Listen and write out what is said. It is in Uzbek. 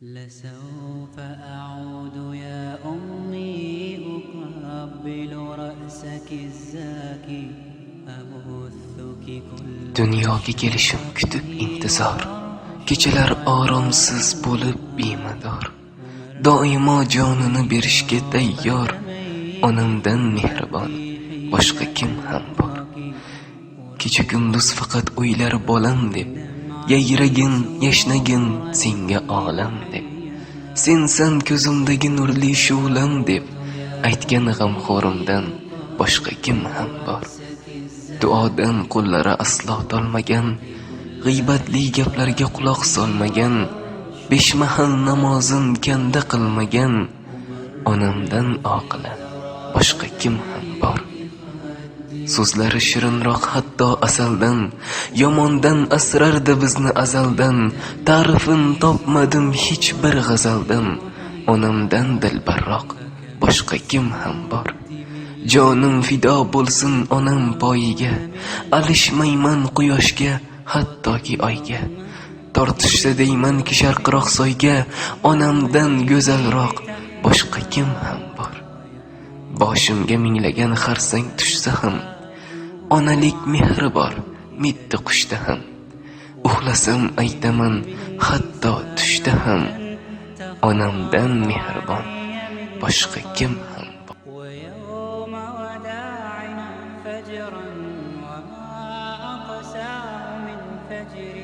لسوف أعود يا أمي أقبل رأسك الزاكي أبثك كل Dunyoga kelishim kutib intizor, kechalar oromsiz bo'lib bemador, doimo jonini berishga tayyor onamdan mehribon boshqa kim ham bor? Kecha kunduz faqat o'ylar bolam deb, yayragin, yashnagin senga olam deb, sensan ko'zimdagi nurli shu'lam deb aytgan g'amxo'rimdan boshqa kim ham bor? Duodan qo'llari aslo tolmagan, g'iybatli gaplarga quloq solmagan, besh mahal namozin kanda qilmagan onamdan oqila boshqa kim ham bor? So'zlari shirinroq hatto asaldan, yomondan asrardi bizni azaldan, ta'rifin topmadim hech bir g'azaldan, onamdan dilbarroq boshqa kim ham bor? Jonim fido bo'lsin onam poyiga, alishmayman quyoshga, hattoki oyga, tortishsa deymanki sharqroq soyga, onamdan go'zalroq boshqa kim ham bor? Boshimga minglagan xarsang tushsa ham, onalik mehri bor mitti qushda ham, uxlasam aytaman hatto tushda ham, onamdan mehribon boshqa kim ham bor? ويوم وداعنا فجرا وما أقساه من فجر.